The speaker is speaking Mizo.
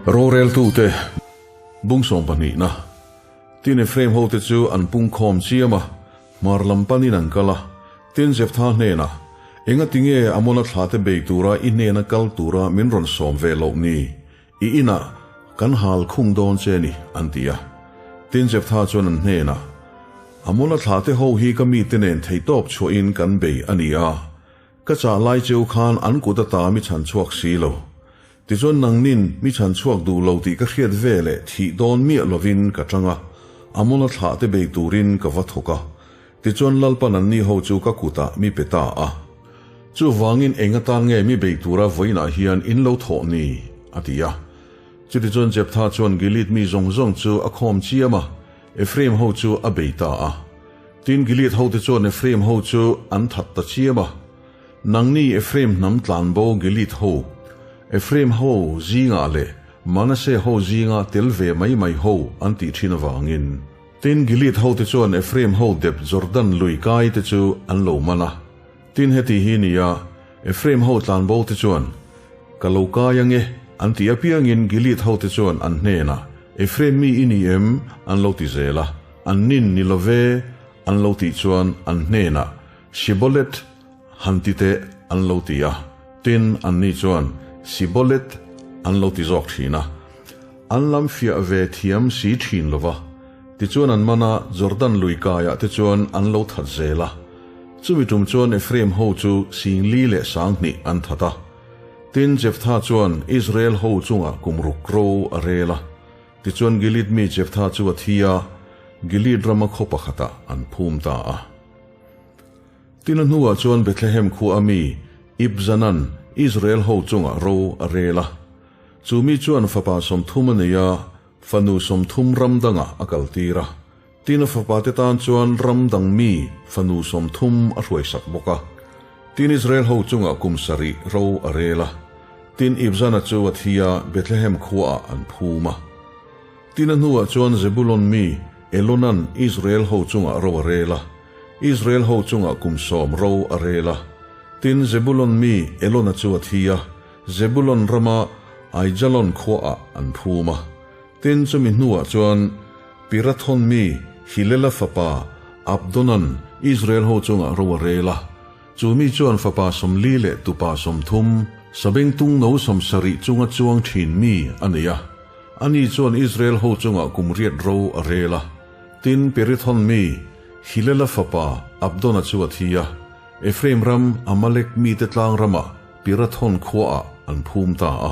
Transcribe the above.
Roreltute bung sawmpahnihna Tin Ephraim hote chu an pungkhawm chiam a, hmar lam panin an kal a. Tin Jephtha hnenah, Engatinge Amona thlate bei tura i hnena kal tura min rawn sawm ve loh ni? I inah kan hal khung dawn che ni, an ti a. Tin Jephtha chuan an hnenah, Amona thlate ho hi ka mite nen theihtawp chhuahin kan bei a ni a, Ka chah lai cheu khan an kut ata mi chhan chhuak si lo. Tichuan nangnin mi chhan chhuak duh lo tih ka hriat ve leh thih dawn miah lovin ka tang a, Amona thlah te bei turin ka va thawk a. Tichuan Lalpan anni ho chu ka kutah mi pe ta a. Chuvangin eng atan nge mi bei tura vawiinah hian in lo thawh ni? a ti a. Chutichuan Jephtha chuan Gilead mi zawng zawng chu a khawm chiam a, Ephraim ho chu a bei ta a. Tin, Gilead hote chuan Ephraim ho chu an that ta chiam a. Nangni Ephraim hnam tlanbo Gilead ho, Ephraim ho zingah leh Manasseh ho zinga tel ve mai mai ho an tih thin avangin. Tin, Gilead hote chuan Ephraim ho dep Jordan lui kai te chu an lo man a. Tin, heti hi nia, Ephraim ho tlanbo te chuan, Ka lo kai ange, an ti apiangin Gilead hote chuan an hnenah, Ephraim mi i ni em? an lo ti zel a. An nin ni lo ve, an lo tih chuan an hnenah, Shibolet han ti teh, an lo ti a. Tin, anni chuan, Sibolet an lo ti zawk thin a. An lam fiah ve thiam si thin lo va. Tichuan an man a, Jordan lui kaiah te chuan an lo that zel a. Chumi tum chuan Ephraim ho chu singli leh sanghnih an that a. Tin, Jephtha chuan Israel ho chungah kum ruk ro a rel a. Tichuan Gilead mi Jephtha chu a thi a, Gilead rama khaw pakhatah an phum ta a. Tin a hnuah chuan Bethlehem khua a mi Ibzanan Israel ho chungah ro a rel a. Chu mi chuan fapa 30 a nei a, fanu 30 ram dangah a kaltir a. Tin a fapate tan chuan ram dang mi fanu 30 a hruaisak bawk a. Tin Israel ho chungah kum sarih ro a rel a. Tin Ibzana chu a thi a, Bethlehem khuaah an phum a. Tin a hnuah chuan Zebulon mi Elonan Israel ho chungah ro a rel a. Israel ho chungah kum 10 ro a rel a. Tin Zebulon mi Elona chu a thi a, Zebulon rama Aijalon khuaah an phum a. Tin chumi hnuah chuan Pirathon mi Hilela fapa Abdonan Israel ho chungah ro a rel a. Chu mi chuan fapa 40 leh tupa 30, sabengtung no 70 chunga chuang thin mi a nei a. Ani chuan Israel ho chungah kum riat ro a rel a. Tin Pirithon mi Hilela fapa Abdona chu a thi a. Ephraim ram Amalek mite tlang ramah Pirathon khuaah an phum ta a.